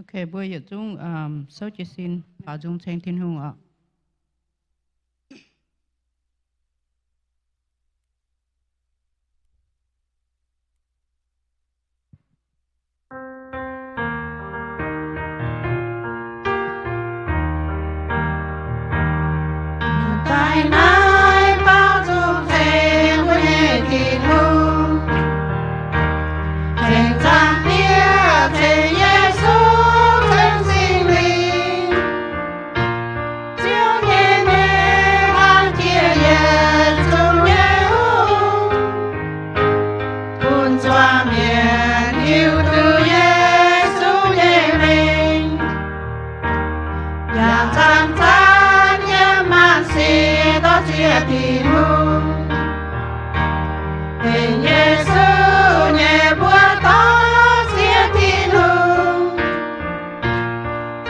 Okay, mbuo yietc zungv souv jiez sin, baaux nzung ceng Tin-Hungh oc. Daaih naaiv baaux nzung ceng mbuo nyei Tin-Hungh, ceng Zaangc Diex, ceng Yesu, ceng Singx Lingh. Ziouv nyei mengh laangz jiex yietc zungv nyei hungh, bun zuangx mienh hiuv duqv Yesu nyei mengh. Yaac zanc-zanc yiem maanc sic dorh ziex Tin-Hungh. Dengc Yesu nyei mbuox dorh ziex Tin-Hungh.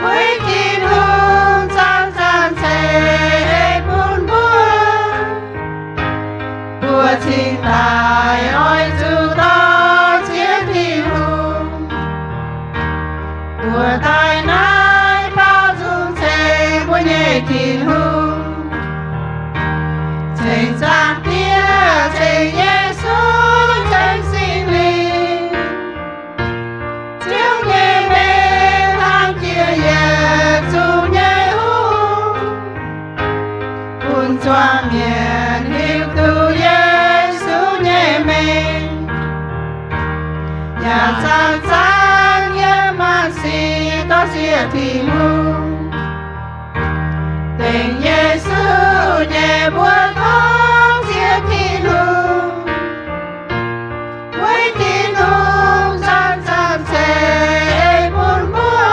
Wuiv Tin-Hungh zanc-zanc ceix bun mbuo. Mbuo cingx daaih oix zuqc dorh ziex Tin-Hungh. Mbuo daaih naaiv baaux nzung ceng mbuo nyei Tin-Hungh, ceng Zaangc Diex, ceng Yesu, ceng Singx Lingh. Ziouv nyei mengh laangz jiex yietc zungv nyei hungh, bun zuangx mienh hiuv duqv Yesu nyei mengh. Yaac zanc-zanc yiem maanc sic dorh ziex Tin-Hungh. Dengc Yesu nyei mbuox dorh ziex Tin-Hungh. Wuiv Tin-Hungh zanc-zanc ceix bun mbuo.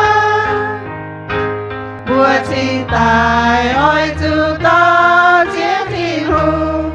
Mbuo cingx daaih oix zuqc dorh ziex Tin-Hungh.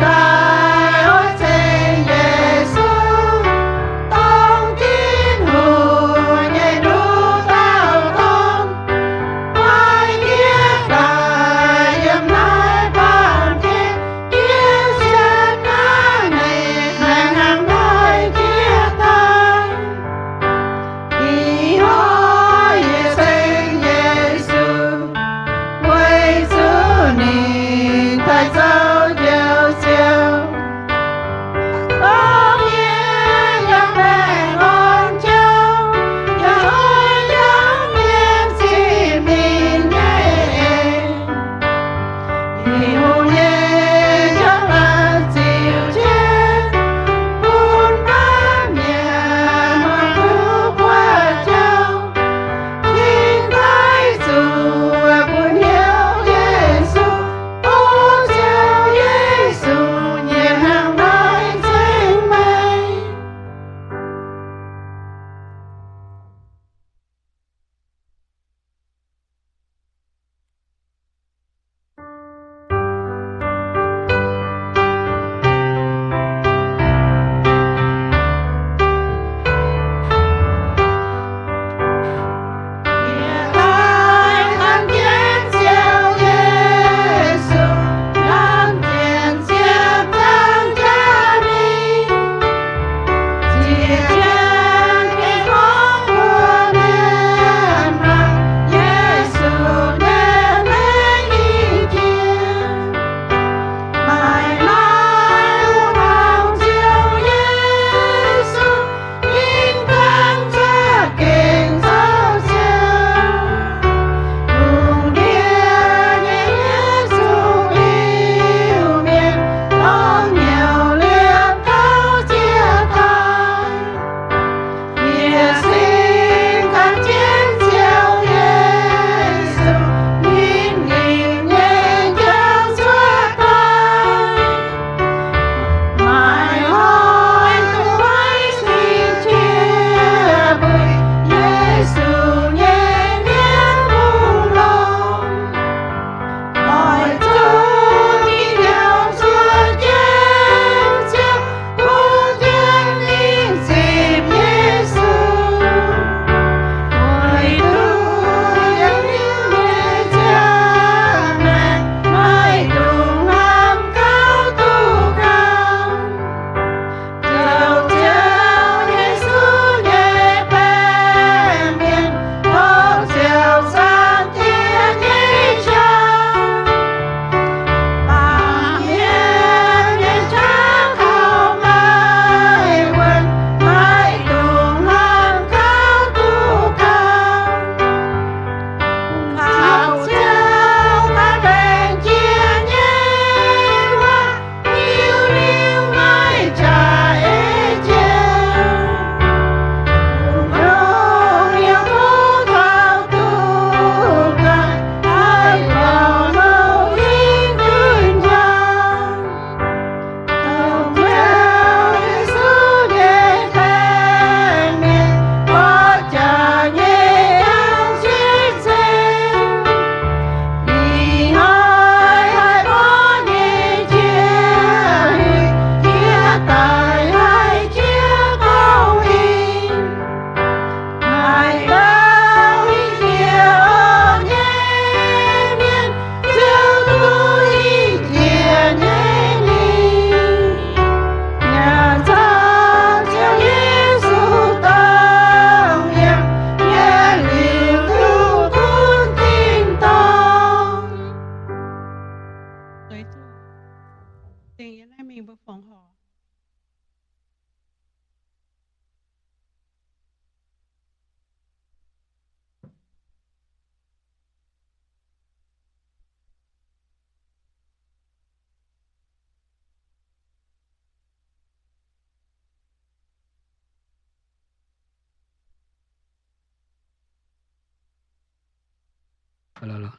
Daaih oix ceng Yesu, dongh Tin-Hungh nyei nduqc dauh dorn, oix jiex daaih yiem naaiv baamh gen, yie sienx hnangv meih hnangv nor jiex daaih. Ih hnoi yie ceng Yesu, weic zuqc ninh daaih zoux njoux Ziouv. Gorngv yie yaac baengh orn jauv, yaac oix jauv mienh zipv ninh nyei en. Tin-Hungh nyei njang-laangc ziux jienv bun baamh mienh mangc duqv buoz-jauv, cingx daaih zuqc bun hnyouv Yesu. O Ziouv Yesu, yie hnangv naaiv ceng meih.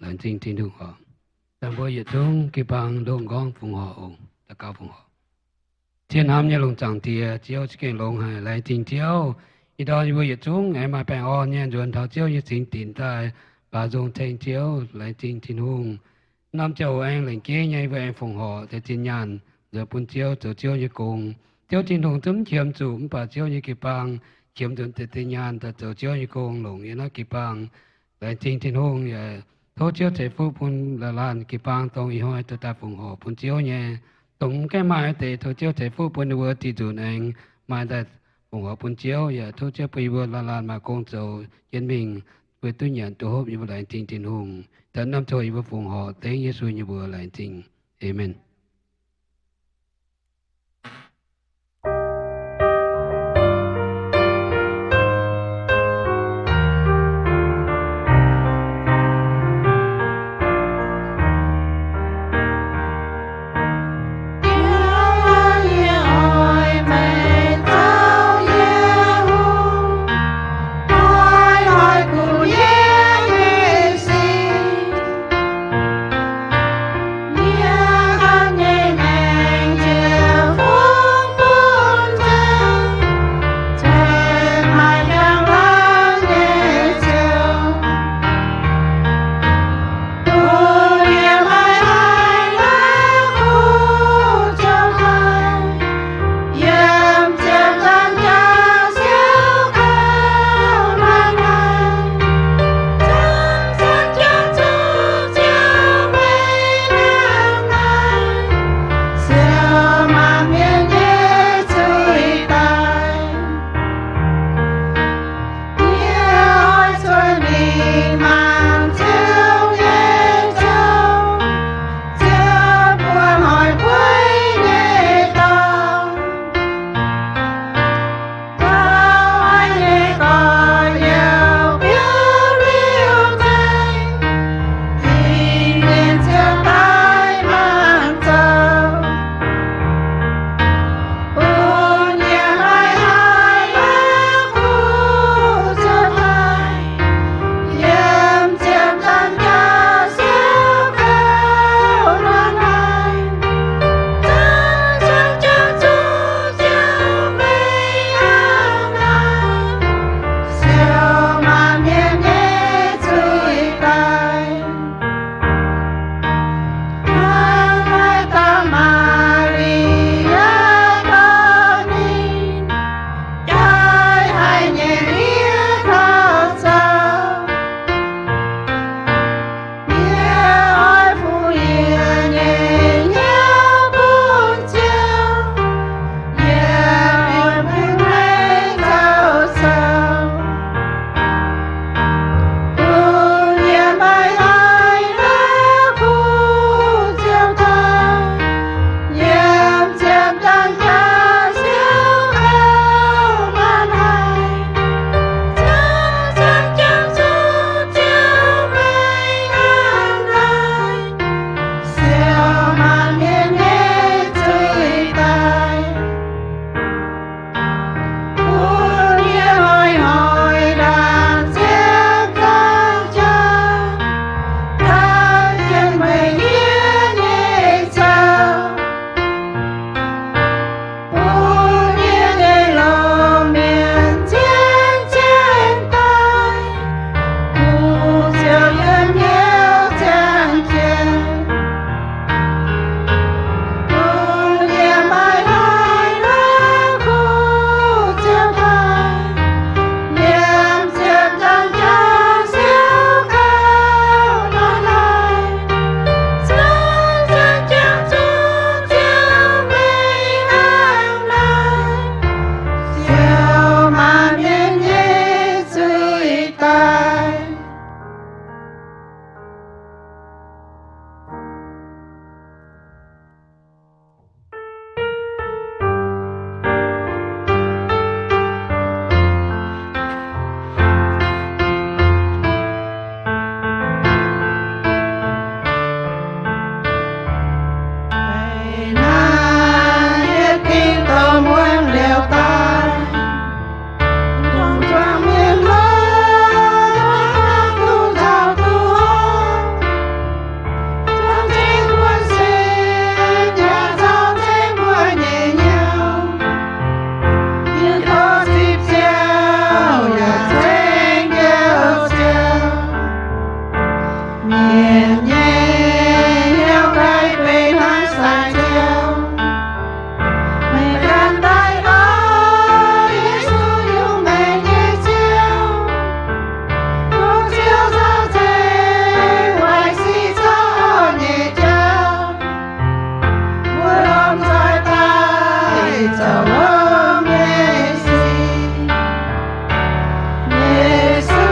Laengz zingh Tin-Hungh oc. Dangh mbuo yietc zungv jiu-baang ndoqv m'nqorngv fongc horc oc. Daux gaux fongc horc. Tien hnamv nyei longc zaangc Diex, Ziouv za'gengh longx haic. Laengz zingh Ziouv, ih ndorm yie mbuo yietc zungv aengx maaih baengh orn nyei nzuonx taux Ziouv nyei cingx dinc daaih baaux nzung ceng Ziouv. Laengz zingh Tin-Hungh. Norm ziangh hoc aengx lengc jeiv nyei mbuo aengx fongc horc deix zinh nyaanh, nzuonx bun Ziouv zoux Ziouv nyei gong. Ziouv Tin-Hungh zungv qiemx zuqc mv baac Ziouv nyei jiu-baang qiemx nzunc deix deix nyaanh daaih zoux Ziouv nyei gong longc yiem naaiv jiu-baang. Laengz zingh Tin-Hungh yaac tov Ziouv ceix fuqv bun laanh laanh jiu-baang dongh ih hnoi duqv daaih fongc horc bun Ziouv nyei. Dongh mv gaengh maaih deix tov Ziouv ceix fuqv bun ninh mbuo dih nzunc aengx maaih daaih fongc horc bun Ziouv. Yaac tov Ziouv bun yie mbuo laanh laanh maaih gong zoux jienv mingh, mbuo duqv nyanc duqv hopv. Yie mbuo laengz zingh Tin-Hungh. Da'naaiv tov yie mbuo fongc horc dengv Yesu nyei mbuox laengz zingh. Aamen. zoux lomh nyei sic. Yesu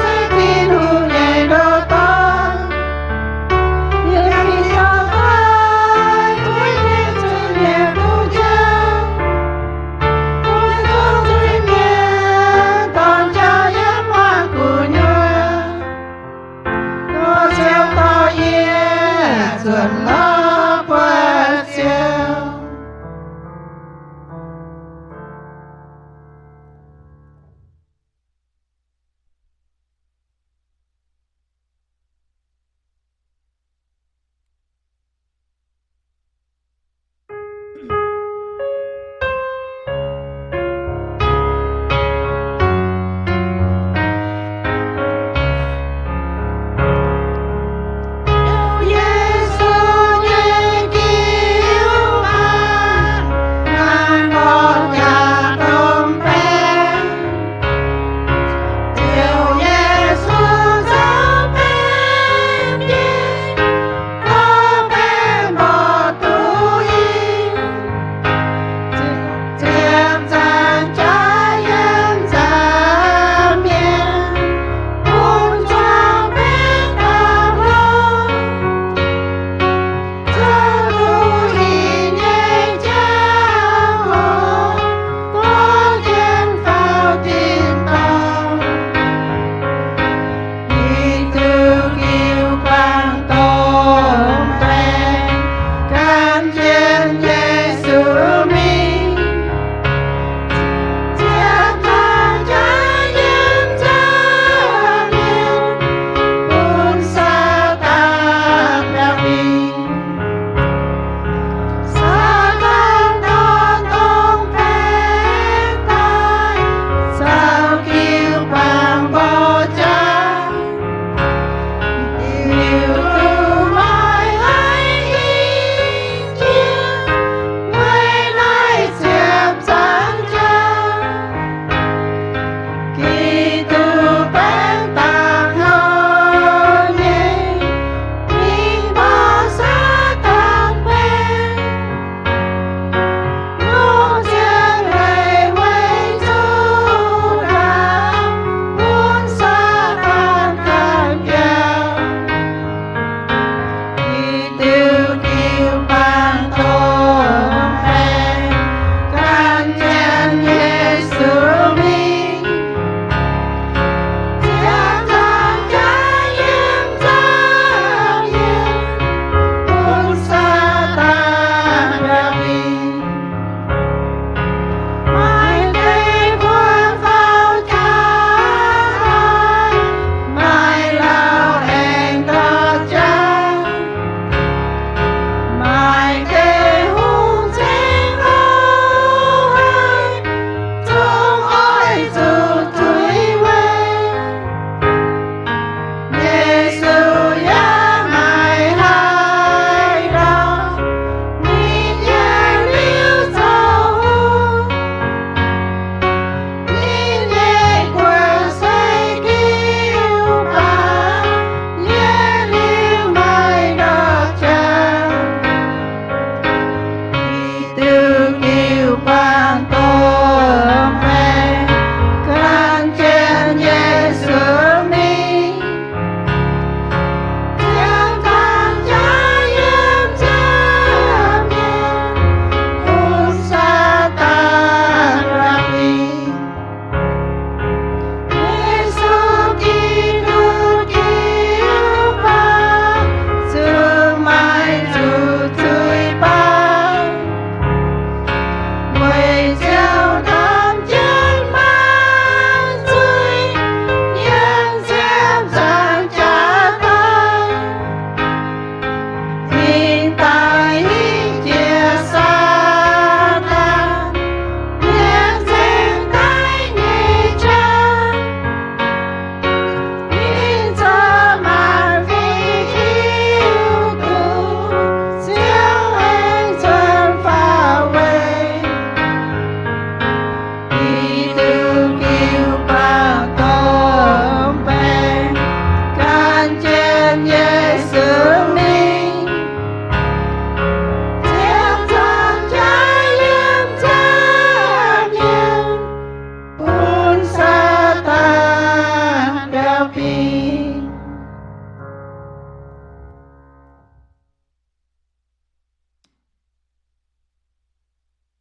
se Tin-Hungh nyei ndoh dorn, yiem ih dauh daaih bueix jienv zuiz-mienh duqv jauv, bueix zuqc zuiz-mienh dorn jauv yiem maaz gu'nyuoz. Dorh ziouc dorh yie nzuonx lorz buoz-zioux.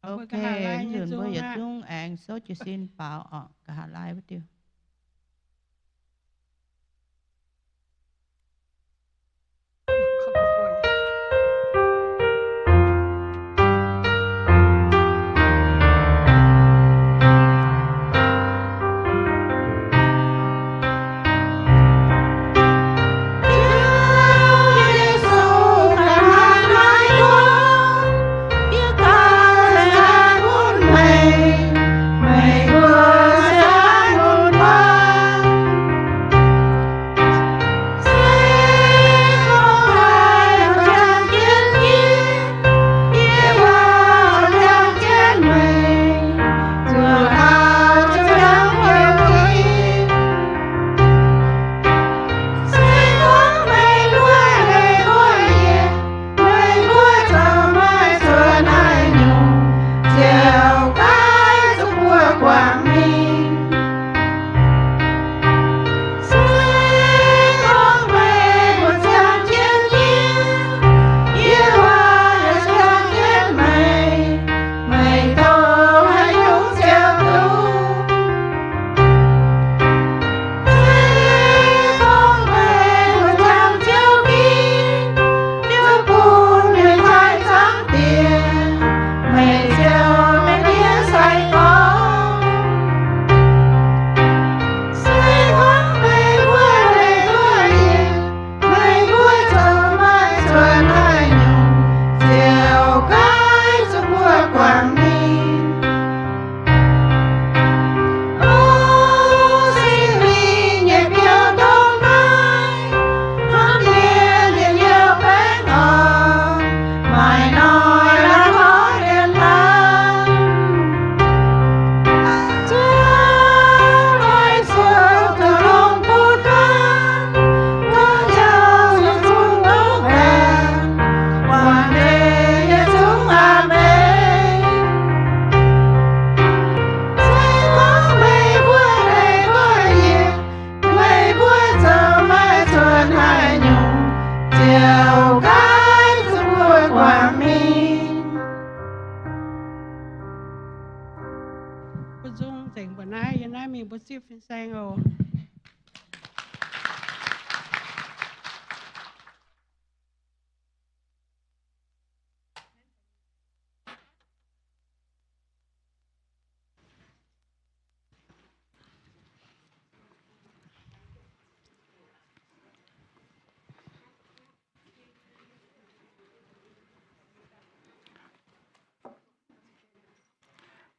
Ok, nzunc mbuo yietc zungv aengx souv jiez sin baaux orqc, nqa'haav laai wuov diuh. Mbuo nzung nzengc mbuo naaiv, yie naaiv mingh mbuo zipv fin-saeng oc.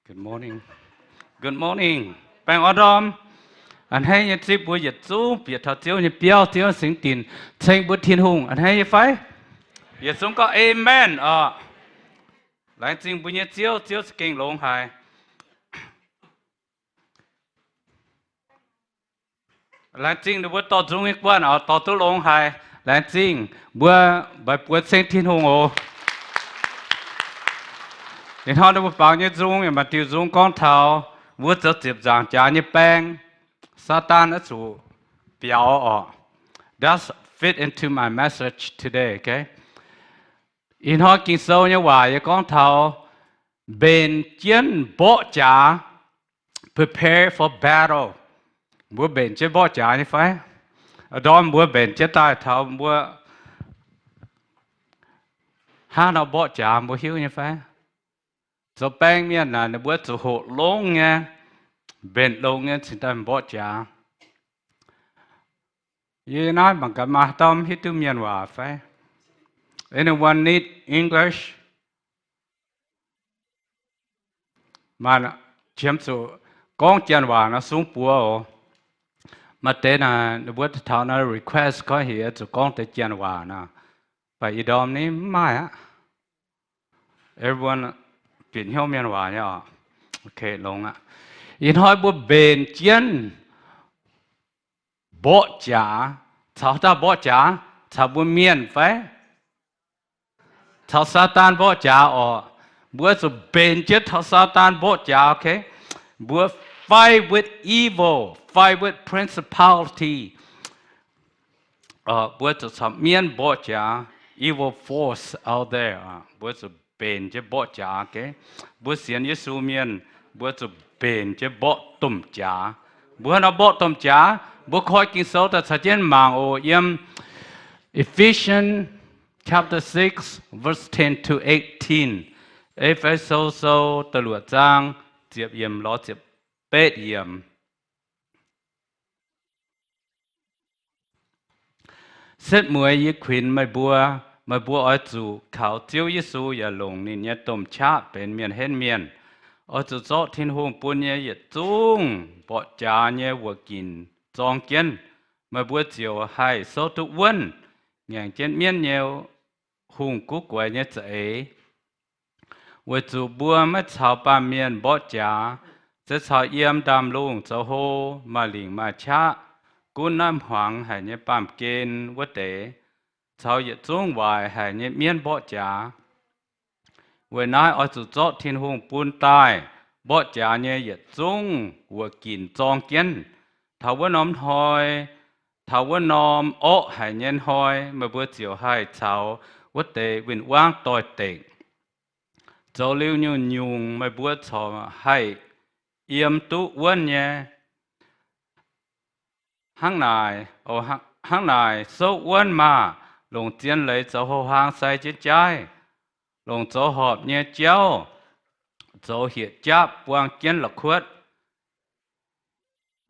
Good morning. Good morning. Baengh orn ndorm. A'hneiv nyei zipv mbuo yietc zungv bieqc taux Ziouv nyei biauv, Ziouv singx dinc ceng mbuo Tin-Hungh. A'hneiv nyei fai? Yietc zungv gorngv Amen oc. Laengz zingh mbuo nyei Ziouv, Ziouv za'gengh longx haic. Laengz zingh ninh mbuo dorh nzung nyei guanh oc, dorh duqv longx haic. Laengz zingh mbuo mbaix buonc ceng Tin-Hungh oc. Ih hnoi ninh mbuo baaux nyei nzung yaac maaih diuh nzung gorngv taux mbuo zoux ziepc nzaangc jaax nyei baeng, Saadaan oix zuqc biaux oc. That's fit into my message today, okay? Ih hnoi Ging-Sou nyei waac yie gorngv taux mbenc jienv mborqv jaax, prepare for battle. Mbuo mbenc jienv mborqv jaax nyei fai? Ndorm mbuo mbenc jienv daaih taux mbuo hnangv nor mborqv jaax mbuo hiuv nyei fai? Zoux baeng mienh naaic ninh mbuo zuqc hoqc longx nyei, mbenc longx nyei cingx daaih mborqv jaax. Yie naaiv mangc gaax maaih dauh mv hiuv duqv Mienh waac fai? Anyone need English? Maaih qiemx zuqc gorngv Janx waac nor sung buoz oc. Maaih deix naaic ninh mbuo taux naaiv request gorngv heuc zuqc gorngv deix Janx waac nor, mv baac ih ndorm ni mv maaih aqv. Everyone bieqc hnyouv Mienh waac nyei oc. Ok, longx aqv. Ih hnoi mbuo mbenc jienv mborqv jaax. Caux haaix dauh mborqv jaax? Caux mbuo mienh fai? Caux Saadaan mborqv jaax oc. Mbuo zuqc mbenc jienv taux Saadaan mborqv jaax, ok? Mbuo fight with evil, fight with principality. Mbuo zuqc caux mienv mborqv jaax, evil force out there. Mbuo zuqc mbenc jienv mborqv jaax. Mbuo sienx Yesu mienh, mbuo zuqc mbenc jienv mborqv domh jaax. Mbuo nor mborqv domh jaax, mbuo koi Ging-Sou daaih caux jienv mangc oc. Yiem Ephesians chapter six, verse ten to eighteen. E^fe^so Sou da'luoqc zaang ziepc yiemc lorz ziepc betv yiemc. Setv mueiz yie kuinx meih mbuo, meih mbuo oix zuqc kaux Ziouv Yesu yaac longc ninh nyei domh qaqv benx mienh henv mienh. Oix zuqc zorqv Tin-Hungh bun nyei yietc zungv mborqv jaax nyei wuoqc ginc zorng jienv, meih mbuo ziouc haih souv duqv wuonv, ngaengc jienv mienv nyei hungh guv guaix nyei za'eix. Weic zuqc mbuo maiv caux baamh mienh mborqv jaax, se caux yiem ndaamv-lungh zoux hlo, maaih lingc maaih qaqv, gunv naaiv hmuangx haic nyei baamh gen wuov deix, caux yietc zungv waaic haic nyei mienv mborqv jaax. Weic naaiv oix zuqc zorqv Tin-Hungh bun daaih mborqv jaax nyei yietc zungv wuoqc ginc zorng jienv. Taux wuov norm hnoi, taux wuov norm orqv haic nyei hnoi, meih mbuo ziouc haih caux wuov deix win-wangv doix-dekc. Zoux liuz nyungc-nyungc meih mbuo corc haih yiem duqv wuonv nyei. Hnangv naaic, hnangv naaic souv wuonv maah! Longc zien leiz zoux houh hlaang sai jienv jaaiv, longc zoux horpc nyei jauv zoux hietc japv buang jienv la'kuotv.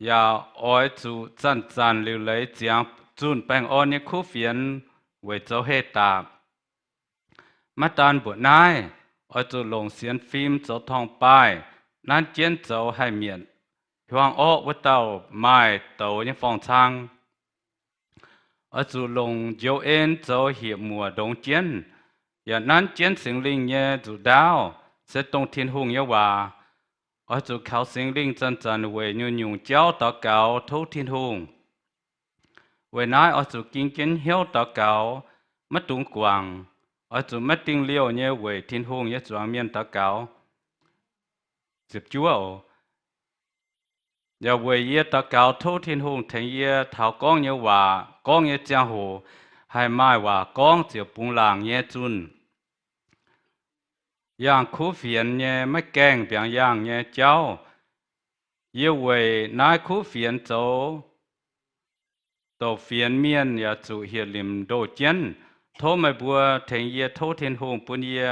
Yaac oix zuqc zanc-zanc liuc leiz ziangx zunh baengh orn nyei kuv fienx weic zoux heh daapc. Maiv daan mbuoqc naaiv, oix zuqc longc sienx fim zoux torngv-baaih, nanv jienv zoux haih-mietc hiuang orqv wuov dauh maaih douz nyei forng-cang. Oix zuqc longc njoux en zoux hieh muoc ndongx jienv, yaac nanv jienv Singx Lingh nyei nzuqc ndaauv, se dongh Tin-Hungh nyei waac. Oix zuqc kaux Singx Lingh zanc-zanc weic nyungc-nyungc jauv daux gaux tov Tin-Hungh. Weic naaiv oix zuqc ging jienv hnyouv daux gaux, maiv dungx guangc. Oix zuqc maiv dingh liouh nyei weic Tin-Hungh nyei zuangx mienh daux gaux. Yaac weic yie daux gaux tov Tin-Hungh tengx yie taux gorngv nyei waac, gorngv nyei ziangh hoc haih maaih waac gorngv ziouc bungx laangc nyei zunh, yangh kuv fienx nyei maiv gaengh mbiaangx yangh nyei jauv. Yie weic naaiv kuv fienx zoux douc fienx mienh yaac zuqc hieh limc ndoh jienv. Tov meih mbuo tengx yie tov Tin-Hungh bun yie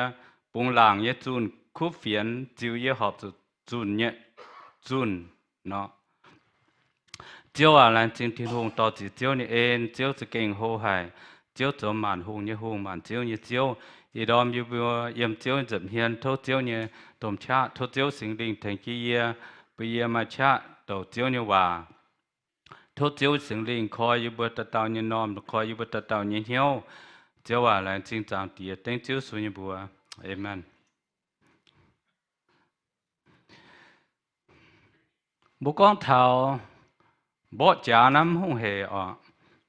bungx laangc nyei zunh kuv fienx ziux yie horpc zuqc zunh nyei zunh nor. Ziouv aac, laengz zingh Tin-Hungh dorh ziqc Ziouv nyei en. Ziouv za'gengh hlo haic. Ziouv zoux maanc hungh nyei Hungh, maanc ziouv nyei Ziouv. Ih ndorm yie mbuo yiem Ziouv nza'hmien, tov Ziouv nyei domh qaqv, tov Ziouv Singx Lingh tengx jienv yie, bun yie maaih qaqv douc Ziouv nyei waac. Tov Ziouv Singx Lingh koi yie mbuo dauh dauh nyei m'normh, koi yie mbuo dauh dauh nyei hnyouv. Ziouv aac, laengz zingh Zaangc Diex, dengv Ziouv Yesu nyei mbuox. Aamen. Mbuo gorngv taux mborqv jaax naaiv mv hungh hec oc.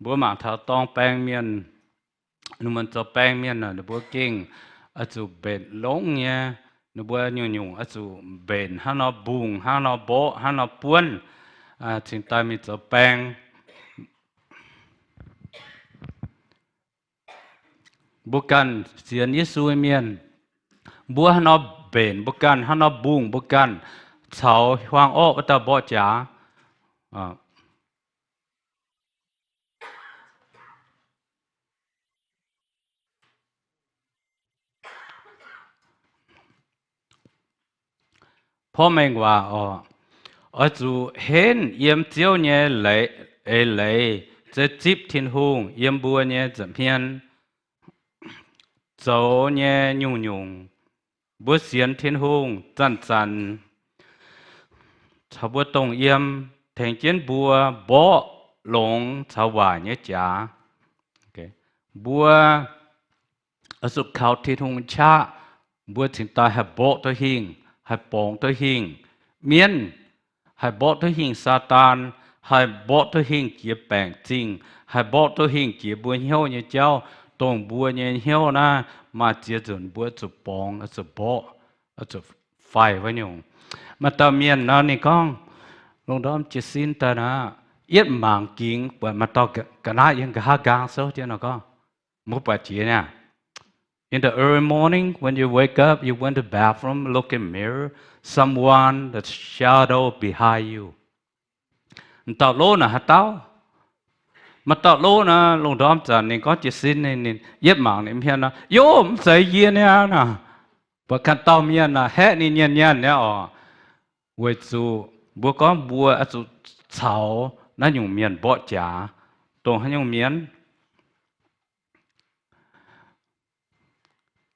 Mbuo mangc taux dorng baeng mienh, ninh mbuo zoux baeng mienh nor, ninh mbuo gengh oix zuqc mbenc longx nyei. Ninh mbuo nyungc-nyungc oix zuqc mbenc hnangv nor mbungh, hnangv nor mborqv, hnangv nor buonv, cingx daaih mingh zoux baeng. Mbuo ganh sienx Yesu nyei mienh, mbuo hnangv nor mbenc mbuo ganh, hnangv nor mbungh mbuo ganh caux hiuang orqv wuov dauh mborqv jaax. Porv mengh waac oc, oix zuqc henv yiem Ziouv nyei eix leiz, se zipv Tin-Hungh yiem mbuo nyei nza'hmien zoux nyei nyungc-nyungc. Mbuo sienx Tin-Hungh zanc-zanc caux mbuo dongh yiem, tengx jienv mbuo mborqv longx caux waaic nyei jaax. Mbuo oix zuqc kaux Tin-Hungh qaqv, mbuo cingx daaih haih mborqv duqv hingh, haih borngz duqv hingh mienv, haih mborqv duqv hingh Saadaan, haih mborqv duqv hingh jiex baengc zingh, haih mborqv duqv hingh jiex mbuo hnyouv nyei jauv, dongh mbuo nyei hnyouv naaiv maaih ziex nzunc mbuo zuqc borngz, zuqc mborqv, zuqc faix wuov nyungc. Maaih dauh mienh nor ninh gorngv, lungh ndorm jiez sin daaih naaic, yietv mangc gingx buatc maaih dauh ga'naaiv yiem nqa'haav nqaang souv jienv nor gorngv, mbuo buatc jiex niaa. In the early morning, when you wake up, you went to bathroom, look in mirror, someone the shadow behind you. M'dauh lov naaic haaix dauh? M'dauh lov naaic, lungh ndorm zanc ninh gorngv jiez sin, ninh, ninh yietv mangc ninh hmien nor, Yov, mv zeiz yie niaa. Mbuo ganh dauh mienh naaic haeqv ninh nyienh nyienh nyei oc. Weic zuqc mbuo gorngv mbuo oix zuqc caux naaiv nyungc mienh mborqv jaax. Dongh haaix nyungc mienh?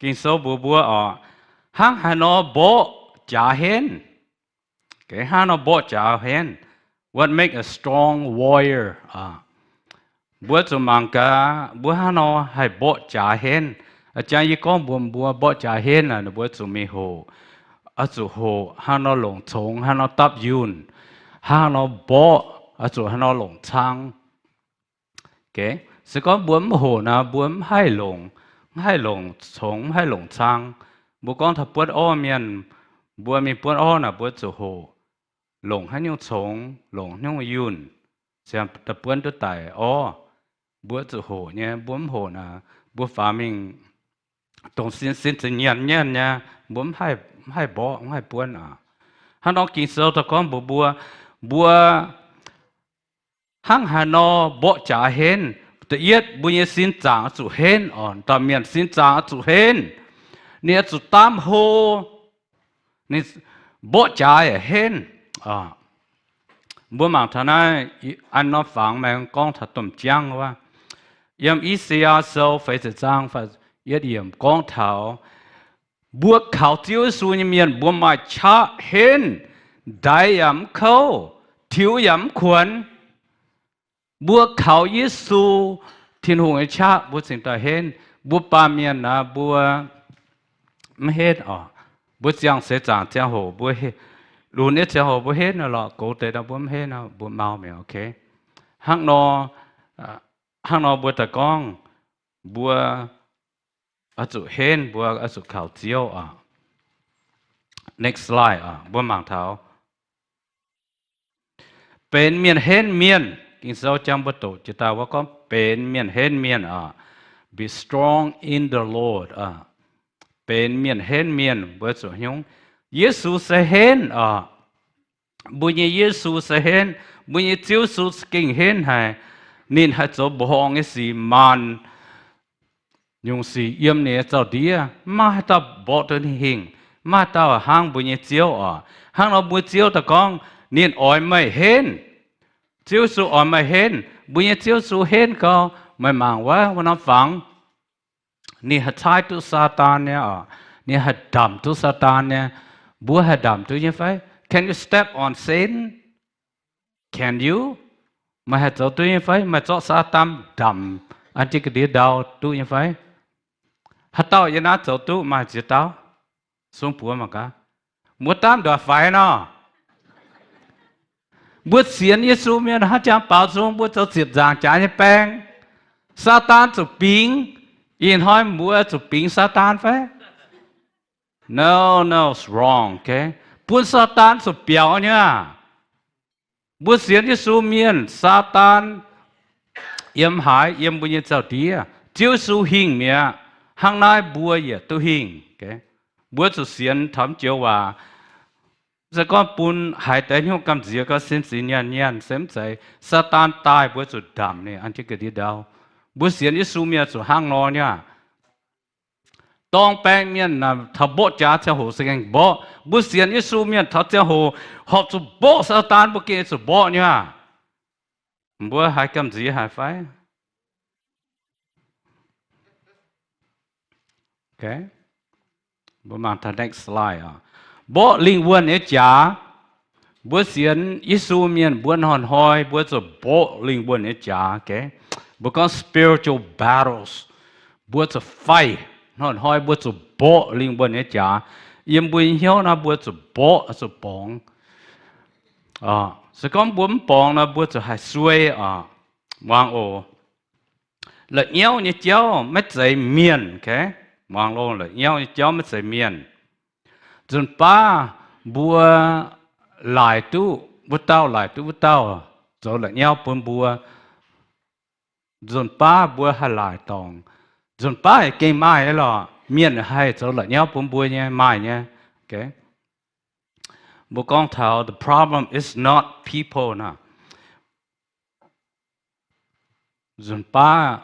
Ging-Sou mbuox mbuo oc, hnangv haaix nor mborqv jaax henv. Hnangv nor mborqv jaax henv. What make a strong warrior? Mbuo zuqc mangc gaax mbuo hnangv nor haih mborqv jaax henv. A'jang yie gorngv mbuox mbuo mborqv jaax henv naaic, mbuo zuqc mingh hoqc, oix zuqc hoqc hnangv nor longc congx, hnangv nor dapv yunh, hnangv nor mborqv, oix zuqc hnangv nor longc cang. Se gorngv mbuo mv hoqc naaic, mbuo mv haih longc, mv haih longc congx, mv haih longc cang. Mbuo gorngv taux buonv orv mienh, mbuo mingh buonv orv naaic, mbuo zuqc hoqc longc haaix nyungc congx, longc haaix nyungc yunh, ziangh da'buonv duqv daic orv. Mbuo zuqc hoqc nyei, mbuo mv hoqc naaic, mbuo faaux mingh dongh sin sin za'nyienx nyienh nyei, mbuo mv haih mborqv, mv haih buonv aqv. Hnangv nor Ging-Sou daaih gorngv mbuox mbuo, mbuo hnangv haaix nor mborqv jaax henv. Da'yietv, mbuo nyei sin zaangc oix zuqc henv oc. Dauh mienh sin zaangc oix zuqc henv. Ninh oix zuqc daamv hlo. Ninh mborqv jaax yaac henv. Mbuo mangc taux naaiv an norm fangx maengx gorngv taux domh jangv wuov. Yiem I^saa^yaa Sou feix ziepc zaang yietv yiemc gorngv taux mbuo kaux Ziouv Yesu nyei mienh, mbuo maaih qaqv henv, ndaix yaac mv kouv, tiux yaac mv kuonx. Mbuo kaux Yesu, Tin-Hungh nyei qaqv, mbuo cingx daaih henv. Mbuo baamh mienh naaic, mbuo mv henv oc. Mbuo ziangh seix zaangc ziangh hoc, mbuo lunx nyei ziangh hoc mbuo henv nor lorqc, gox deix nor mbuo mv henv nor mbuo mau mi'aqv, ok? Hnangv nor, hnangv nor mbuo daaih gorngv, mbuo oix zuqc henv, mbuo oix zuqc kaux Ziouv oc. Next slide oc, mbuo mangc taux benx mienh henv mienh. Ging-Sou jangx mbuo doqc jiex daaih wuov gorngv benx mienh henv mienh oc. Be strong in the Lord oc. Benx mienh henv mienh, mbuo zuqc hnyouv Yesu se henv oc. Mbuo nyei Yesu se henv, mbuo nyei Ziouv Yesu za'gengh henv haic. Ninh haih zoux mbuoqc horngh nyei sic, maanc nyungc sic yiem ninh nyei zaux-ndiev. Maiv maaih haaix dauh mborqv duqv ninh hingh. Maiv maaih haaix dauh hnangv mbuo nyei Ziouv oc. Hnangv nor mbuo Ziouv daaih gorngv, ninh oix meih henv. Ziouv Yesu oix meih henv. Mbuo nyei Ziouv Yesu henv gau. Meih mangc wuov, wuov norm fangx, ninh haih caaiv duqv Saadaan nyei oc. Ninh haih ndamc duqv Saadaan nyei. Mbuo haih ndamc duqv nyei fai? Can you step on Satan? Can you? Meih haih zoux duqv nyei fai? Meih zorqv Saadaan ndamc an jienv ga'ndiev ndau duqv nyei fai? Haaix dauh yiem naaiv zoux duqv? Maaih ziex dauh? Sung buoz mangc gaax. Mbuo daamv nduqc faix nor. Mbuo sienx Yesu mienh hnangv jangx baaux nzung, mbuo zoux ziepc nzaangc jaax nyei baeng. Saadaan zuqc bingx. Ih hnoi mbuo zuqc bingx Saadaan fai? No, no, it's wrong, okay? Bun Saadaan zuqc biaux nyei aqv. Mbuo sienx Yesu mienh, Saadaan yiem haaix? Yiem mbuo nyei zaux-ndiev. Ziouv Yesu hingh mi'aqv. Hnangv naaiv mbuo yietc duqv hingh. Mbuo zuqc sienx taux joux waac. Se gorngv bun haaix deix hnyouv gamh nziex gau, sin zingx nyanc nyanc se mv zeiz. Saadaan daaih mbuo zuqc ndamc ninh an jienv ga'ndiev ndau. Mbuo sienx Yesu mienh zuqc hnangv nor nyei aqv. Dorng baeng mienh taux mborqv jaax ziangh hoc se gengh mborqv. Mbuo sienx Yesu mienh taux ziangh hoc horpc zuqc mborqv Saadaan, mbuo gengh zuqc mborqv nyei aqv. Mbuo haiz gamh nziex haic fai? Mbuo mangc taux next slide oc. Mborqv lingh wuonh nyei jaax. Mbuo sienx Yesu mienh mbuo hnoi-hnoi mbuo zuqc mborqv lingh wuonh nyei jaax. Mbuo gorngv spiritual battles. Mbuo zuqc fight. Hnoi-hnoi mbuo zuqc mborqv lingh wuonh nyei jaax. Yiem mbuo nyei hnyouv naaiv mbuo zuqc mborqv, zuqc borngz. Se gorngv mbuo mv borngz nor mbuo zuqc haih suei oc. Muangx oc. La'nyauv nyei jauv maiv zeiz mienh, okay? Muangx loh, la'nyauv nyei jauv maiv zeiz mienh. Nzunc baav mbuo laaic duqv wuov dauh, laaic duqv wuov dauh zoux la'nyauv bun mbuo. Nzunc baav mbuo haih laaic dorngc. Nzunc baav yaac gengh maaih nyei lorqc. mienh haih zoux la'nyauv bun mbuo nyei maaih nyei. Mbuo gorngv taux the problem is not people naaic. Nzunc baav,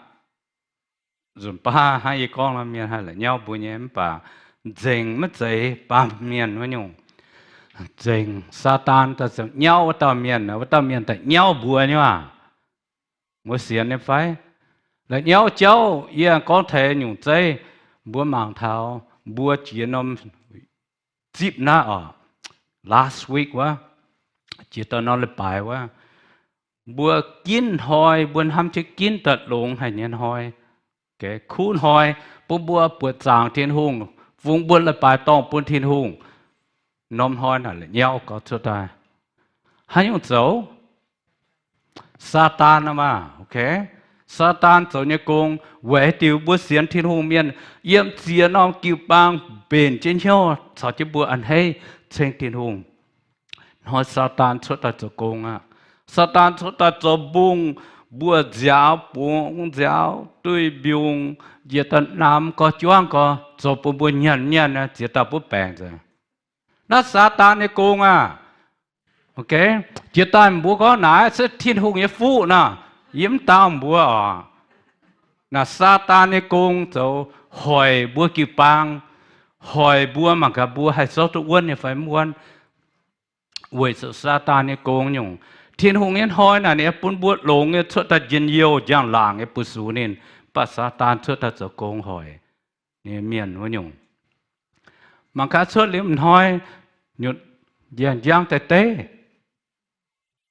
nzunc baav hnangv yie gorngv nor, mienh haih la'nyauv mbuo nyei, mv baac nzengc maiv zeiz baamh mienh wuov nyungc. Nzengc Saadaan daaih zoux nyauv wuov dauh mienh, wuov dauh mienh daaih nyauv mbuo nyei aac. Mbuo sienx nyei fai? La'nyauv jauv yie gorngv taux nyungc zeiv, mbuo mangc taux mbuo jiex norm zipv naaiv oc, last week wuov, jiex daaih norm leiz-baaix wuov, mbuo ginv hnoi, mbuo hnamv jienv ginv daaih longx haic nyei hnoi, kuv hnoi, bun mbuo buoqc zaangc Tin-Hungh, fungx mbuo leiz-baaix dorngh bun Tin-Hungh. Norm hnoi naaic la'nyauv gauh cuotv daaih. Haaix nyungc zoux? Saadaan aqv maah. Saadaan zoux nyei gong. Weic haaix diuc mbuo sienx Tin-Hungh mienh yiem ziex norm jiu-baang mbenc jienv hnyouv caux jienv mbuo a'hneiv ceng Tin-Hungh. Hnoi Saadaan cuotv daaih zoux gong aqv. Saadaan cuotv daaih zoux mbungh, mbuoqc nziaaux, bungx nziaaux, duih mbiungc, njiec daaih namx gorx juangv gorx, zoux bun mbuo nyanc nyanc ziex dauh butv baengc nzengc. Naaiv Saadaan nyei gong aqv. Jiex daaih mbuo gorngv naaiv se Tin-Hungh nyei fuqv nor, yie mv dau mbuo oc. Naaiv Saadaan nyei gong zoux hoic mbuo jiu-baang, hoic mbuo mangc gaax mbuo haih zorqv duqv wuonv nyei fai mv wuonv. Weic zuqc Saadaan nyei gong nyungc, Tin-Hungh nyei hnoi naaic ninh bun mbuo longx nyei cuotv daaih njien-youh njang-laangc nyei buoz-sux ninh, mv baac Saadaan cuotv daaih zoux gong hoic nyei mienh wuov nyungc. Mangc gaax cuotv liuz m'hnoi, njang-njang deix deix.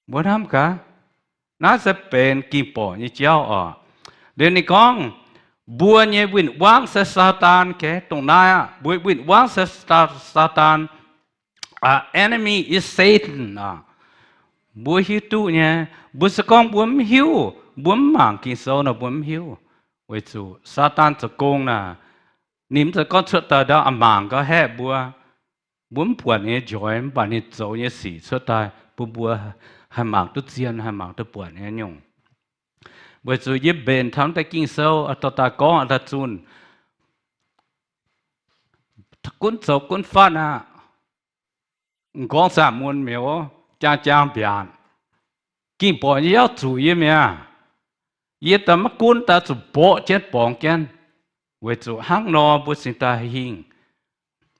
Mbuo hnamv gaax, naaiv se benx ging-borqc nyei jauv oc. Liuz ninh gorngv, mbuo nyei win-wangv se Saadaan. Dongh naaiv aqv, mbuo win-wangv se Saadaan. Enemy is Satan aqv. Mbuo hiuv duqv nyei. Mbuo se gorngv mbuo mv hiuv, mbuo mv mangc Ging-Sou nor mbuo mv hiuv. Weic zuqc Saadaan zoux gong naaic, ninh mv zeiz gorngv cuotv daaih ndau a'mangc gau haeqv mbuo. Mbuo mv buatc ninh nyei njoix, mv baac ninh zoux nyei sic cuotv daaih bun mbuo haih mangc duqv zien, haih mangc duqv buatc nyei nyungc. Weic zuqc yie mbenc taux deix Ging-Sou dorh daaih gorngv daaih zunh, gunv zoux gunv fatv aqv. M'nqorngv zaah mun mi'aqv, jaang jaang mbiaatc. Ging-borqc nyei jauv zuqc yie mi'aqv. Yie daaih maiv gunv daaih zuqc mborqv jienv borngz jienv. Weic zuqc hnangv nor mbuo cingx daaih hingh.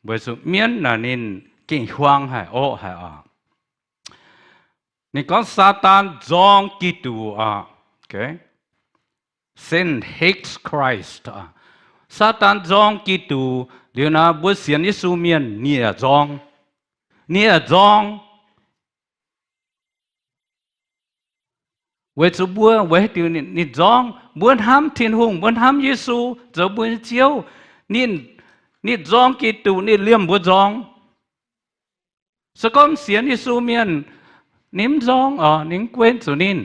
Weic zuqc mienv naaic ninh gengh hiuang haic, orqv haic oc. Ninh gorngv Saadaan nzorng Giduc oc. Satan hates Christ. Saadaan nzorng Giduc liuz naaic, mbuo sienx Yesu mienh ninh yaac nzorng. Ninh yaac nzorng. Weic zuqc mbuo, weic haaix diuc ninh nzorng? Mbuo hnamv Tin-Hungh, mbuo hnamv Yesu zoux mbuo nyei Ziouv. Ninh, ninh nzorng Giduc, ninh liemh mbuo nzorng. Se gorngv sienx Yesu mienh, ninh mv nzorng oc, ninh mv guenv zuqc ninh.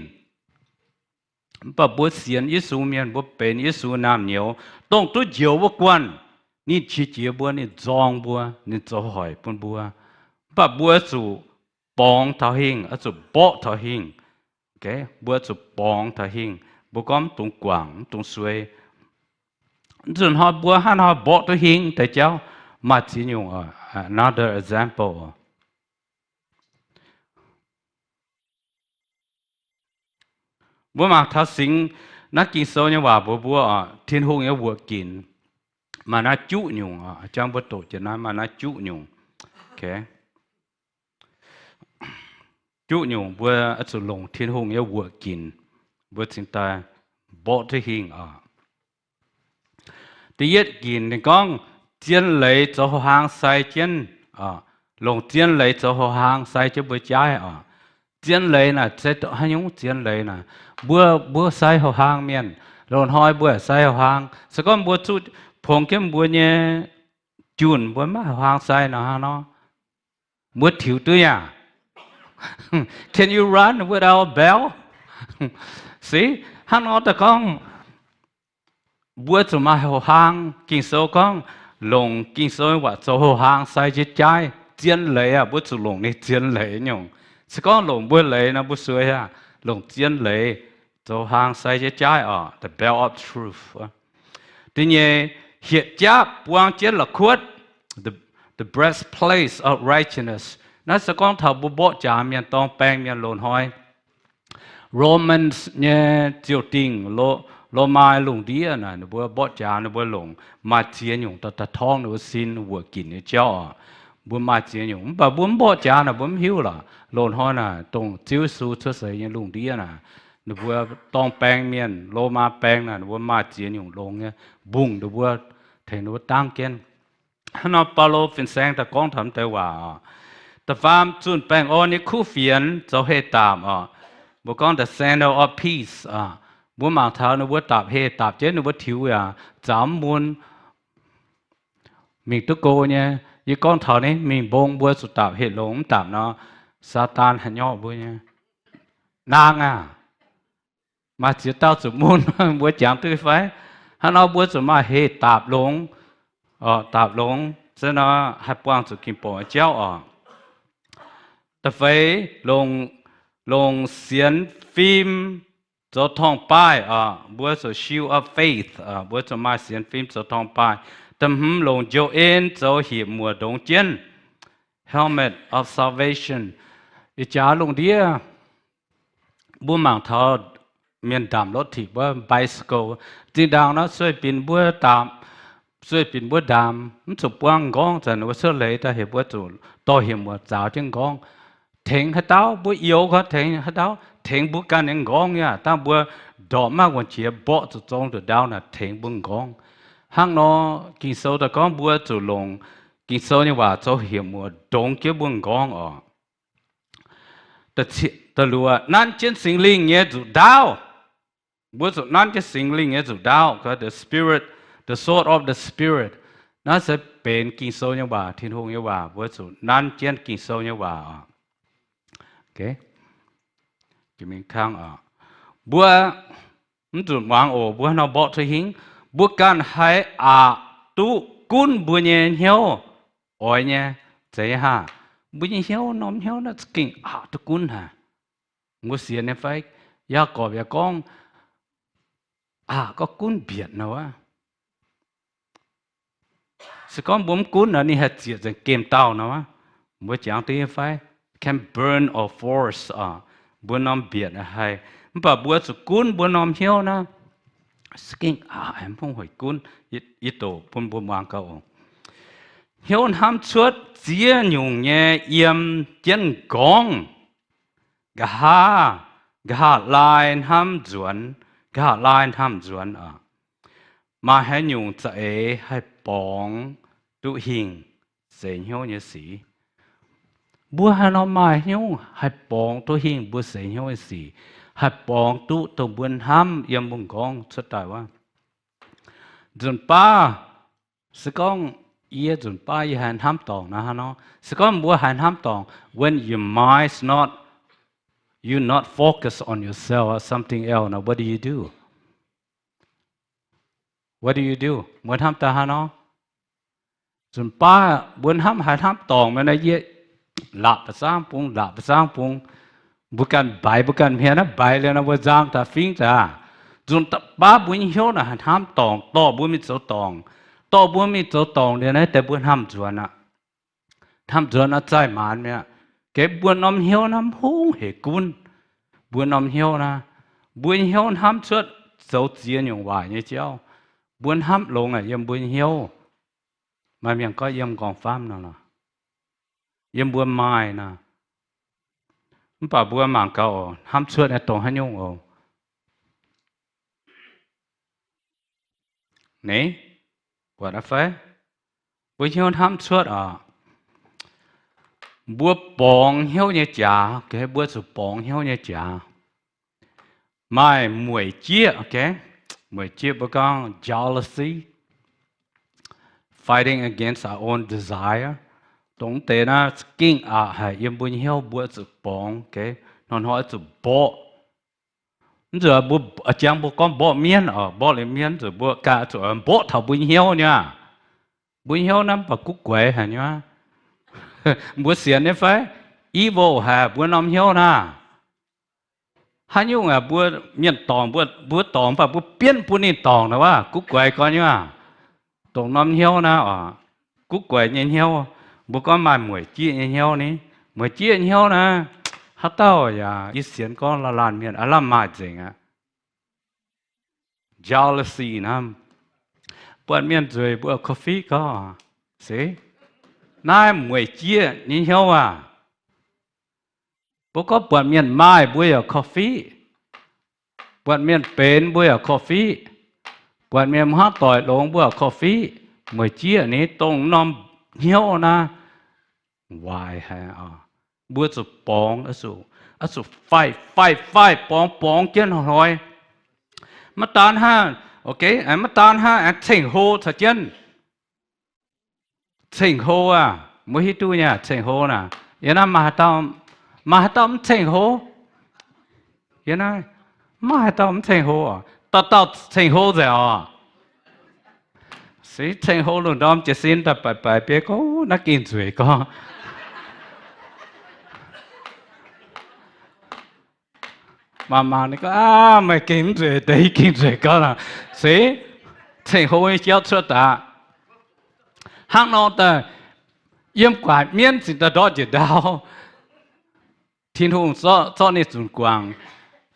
Mv baac mbuo sienx Yesu mienh, mbuo benx Yesu naamh nyouz, dongh duqv njoux wuov guanh, ninh qiex jiez mbuo, ninh nzorng mbuo, ninh zoux hoic bun mbuo. Mv baac mbuo zuqc borngz taux hingh, oix zuqc mborqv taux hingh. Mbuo zuqc borngz taux hingh. Mbuo gorngv mv dungx guangc, mv dungx suei. Nzunc hnoi mbuo hnangv haaix nor mborqv duqv hingh deix jauv? Maaih ziex nyungc. Another example. Mbuo mangc taux Singx naaiv Ging-Sou nyei waac mbuox mbuo oc, Tin-Hungh nyei wuoqc ginc maaih naaiv juqv nyungc oc. Jangv mbuo doqc jiex naaiv maaih naaiv juqv nyungc. Juqv nyungc mbuo oix zuqc longc Tin-Hungh nyei wuoqc ginc, mbuo cingx daaih mborqv duqv hingh oc. Da'yietv ginc ninh gorngv, zien leiz zoux houh hlaang sai jienv. Longc zien leiz zoux houh hlaang sai jienv mbuo jaaiv oc. Zien leiz naaic se haaix nyungc? Zien leiz naaic, mbuo, mbuo sai houh hlaang mienh. Loz-hnoi mbuo sai houh hlaang. Se gorngv mbuo zuqv pongx jienv mbuo nyei junh, mbuo maiv houh hlaang sai nor, hnangv nor mbuo tiux duqv yaac? Can you run without a belt? Se hnangv nor daaih gorngv, mbuo zuqc maaih houh hlaang. Ging-Sou gorngv, longc Ging-Sou waac zoux houh hlaang sai jienv jaaiv. Zien leiz aah, mbuo zuqc longc ninh zien leiz nyungc. Se gorngv longc mbuo leiz nor mbuo suei aqv. Longc zien leiz zoux houh hlaang sai jienv jaaiv oc, the belt of truth. Da'nyeic, hietc jaav buang jienv la'kuotv, the, the breastplate of righteousness. Naaiv se gorngv taux mbuo mborqv jaax mienh, dorng baeng mienh loz-hnoi. Romans nyei ziouc dingh, Lo-, Lomaa lungh ndiev naaic, ninh mbuo mborqv jaax ninh mbuo longc maaih ziex nyungc daaih torngv ninh mbuo sin wuoqc ginc nyei jauv oc. Mbuo maaih ziex nyungc, mv baac mbuo mv mborqv jaax naaic mbuo mv hiuv lorqc. Loz-hnoi naaic dongh Ziouv Yesu cuotv seix nyei lungh ndiev naaic, ninh mbuo dorng baeng mienh, Lomaa baeng naaic, ninh mbuo maaih ziex nyungc longx nyei mbungh ninh mbuo, tengx ninh mbuo dangv jienv. Hnangv nor Baulo fin-saeng daaih gorngv taux mv deix waac oc. Da'faam, zunh baengh orn nyei kuv fienx zoux heh daapc oc. Mbuo gorngv the sandal of peace oc. Mbuo mangc taux ninh mbuo daapc heh daapc jienv ninh mbuo tiux yaac zaux mv mun, mingh duqv go nyei. Yie gorngv taux ninh mingh mbong mbuo zuqc daapc heh longx, mv daapc nor Saadaan haih nyorqv mbuo nyei. Naang aah! Maaih ziex dauh zuqc mun, mbuo jangx duqv fai? Hnangv nor mbuo zuqc maaih heh daapc longx, daapc longx, se nor haih buangh zuqc ging-borqc nyei jauv oc. Da'feix, longc, longc sienx fim zoux torngv-baaih oc, mbuo zuqc shield of faith oc, mbuo zuqc maaih sienx fim zoux torngv-baaih. Da'hmz, longc njoux en zoux hipc muoc ndongx jienv, helmet of salvation. Ih jaax lungh ndiev mbuo mangc taux mienh ndaamc รถถีบ wuov, bicycle. Zinh ndaangc nor sueih binc mbuo daapc, sueih binc mbuo ndaamc mv zuqc buangv m'nqorngv, zanc ninh mbuo cuotv leiz daaih heuc mbuo zuqc dorh hipc muoc zaaux jienv m'nqorngv. Tengx haaix dauh? Mbuo youx gorngv tengx haaix dauh? Tengx mbuo ganh nyei m'nqorngv nyei aqv. Dangh mbuo ndorpc maiv wuonh qiex mborqv zuqc zong nduqc ndau naaic tengx mbuo m'nqorngv. Hnangv nor Ging-Sou daaih gorngv mbuo zuqc longc Ging-Sou nyei waac zoux hipc muoc ndongx jienv mbuo m'nqorngv oc. Da'luoqc, nanv jienv Singx Lingh nyei nzuqc ndaauv. Mbuo zuqc nanv jienv Singx Lingh nyei nzuqc ndaauv, the Spirit, the sword of the Spirit. Naaiv se benx Ging-Sou nyei waac, Tin-Hungh nyei waac. Mbuo zuqc nanv jienv Ging-Sou nyei waac oc. Mbuo mv zuqc muangx oc, mbuo nor mborqv cuotv hingv. Mbuo ganh haih aqc duqv gunv mbuo nyei hnyouv oix nyei, zeiz haah? Mbuo nyei hnyouv, norm hnyouv naaiv za'gengh aqc duqv gunv haic. Mbuo sienx nyei fai? Yaagorpc yaac gorngv, aqc gorngv gunv mbietc nor wuov. Se gorngv mbuo mv gunv nor, ninh haih zieqc nzengc gemh dauh nor wuov. Mbuo jangx duqv nyei fai? Can burn or force oc. Mbuo norm mbietc haih. Mv baac mbuo zuqc gunv mbuo norm hnyouv naaiv. Za'gengh aqc, mv hungh hoic gunv. Yie doqc bun mbuo muangx gauh oc. Hnyouv hnamv cuotv ziex nyungc nyei yiem jienv m'nqorngv. Nqa'haav, nqa'haav laai hnamv nzuonx, nqa'haav laai hnamv nzuonx oc. Maaih haaix nyungc za'eix haih borngz duqv hingh seix hnyouv nyei sic? Mbuo haaix nor maaih hnyouv haih borngz duqv hingh mbuo seix hnyouv nyei sic, haih borngz duqv dongh mbuo hnamv yiem mbuo m'nqorngv cuotv daaih wuov? Nzunc baav, se gorngv yie nzunc baav yie haiz hnamv dorngc naaiv hnangv nor, se gorngv mbuo haiz hnamv dorngc, when your mind is not, you not focus on yourself or something else, now what do you do? What do you do? Mbuo hnamv daaih hnangv nor, nzunc baav mbuo hnamv haiz hnamv dorngc mi'aqv, yie laapc ba'zangv bung, laapc ba'zangv bung. Mbuo ganh mbaix mbuo ganh hmien naaiv, mbaix liuz nor mbuo nzang daaih fingv daaih. Nzunc baav mbuo nyei hnyouv naaic haiz hnamv dorngc, dorh mbuo mingh zoux dorngc. Dorh mbuo mingh zoux dorngc liuz naaiv deix mbuo hnamv nzuonx aqv. Hnamv nzuonx naaiv zaih maanz mi'aqv. Geh mbuo norm hnyouv naaiv mv hungh heic gunv. Mbuo norm hnyouv naaiv, mbuo hnyouv hnamv cuotv zoux ziex nyungc waaic nyei jauv. Mbuo hnamv longx aqv yiem mbuo hnyouv. Maaih mienh gorngv yiem m'nqorngv-famv nor lorqc, yiem mbuo maaih nor. Mv baac mbuo mangc gaax oc, hnamv cuotv naaiv dongh haaix nyungc oc. Ni, buatc aqv fai? Mbuo hnyouv hnamv cuotv oc. Mbuo borngz hnyouv nyei jaax, mbuo zuqc borngz hnyouv nyei jaax. Maaih mueic jieqv, mueic jieqv mbuo gorngv jealousy, fighting against our own desire. Dongh deix naaiv za'gengh aqc haic yiem mbuo nyei hnyouv, mbuo zuqc borngz, hnoi-hnoi zuqc mborqv. Mv zuqc mbuo jangx mbuo gorngv mborqv mienv oc, mborqv liuz mienv zuqc mbuo ganh zuqc mborqv taux mbuo nyei hnyouv nyei aqv. Mbuo nyei hnyouv naaiv mv baac guv guaix haic nyei. Mbuo sienx nyei fai? Evil haic mbuo norm hnyouv naaiv. Haaix nyungc aqv, mbuo mienh dorngc, mbuo dorngc mv baac mbuo bienv bun ninh dorngc naaiv wuov, guv guaix gorngv nyei aqv. Dongh norm hnyouv naaiv oc, guv guaix nyei hnyouv, mbuo gorngv maaih mueic jieqv nyei hnyouv ni. Mueic jieqv hnyouv naaiv, haaix dauh yaac yie sienx gorngv laanh laanh mienh aav lamh maaih nzengc aqv. Jealousy naaiv, buatc mienh nzueic mbuo coffee gorngv, se, naaiv mueic jieqv nyei hnyouv aac. Mbuo gorngv buatc mienh maaih mbuo yaac coffee, buatc mienh benx mbuo yaac coffee, buatc mienh hmuangv doic longx mbuo yaac coffee. Mueic jieqv ni dongh norm hnyouv naaiv waaic haic. Mbuo zuqc borngz, oix zuqc faix, faix, faix, borngz, borngz jienv hnoi-hnoi. Maiv daan hnangv, maiv daan hnangv, ceng-hlo caux jienv. Ceng-hlo aah, mbuo hiuv duqv nyei, ceng-hlo naaic. Yie naaiv maaih haaix dauh, maaih haaix dauh mv ceng-hlo? Yie naaiv maaih haaix dauh mv ceng-hlo? Dauh dauh ceng-hlo nzengc oc. Se ceng-hlo lungh ndorm jiez sin daaih baix baix biei gorngv, naaiv gengh nzueic gorngv. Mangc mangc ninh gorngv, aav, meih gengh mv nzueic, deix gengh nzueic gauh nor. Se, ceng-hlo nyei jauv cuotv daaih. Hnangv nor daaih, yiem gu'nguaaic mienv cingx daaih ndortv njiec ndau. Tin-Hungh zorqv ninh zunc guangc.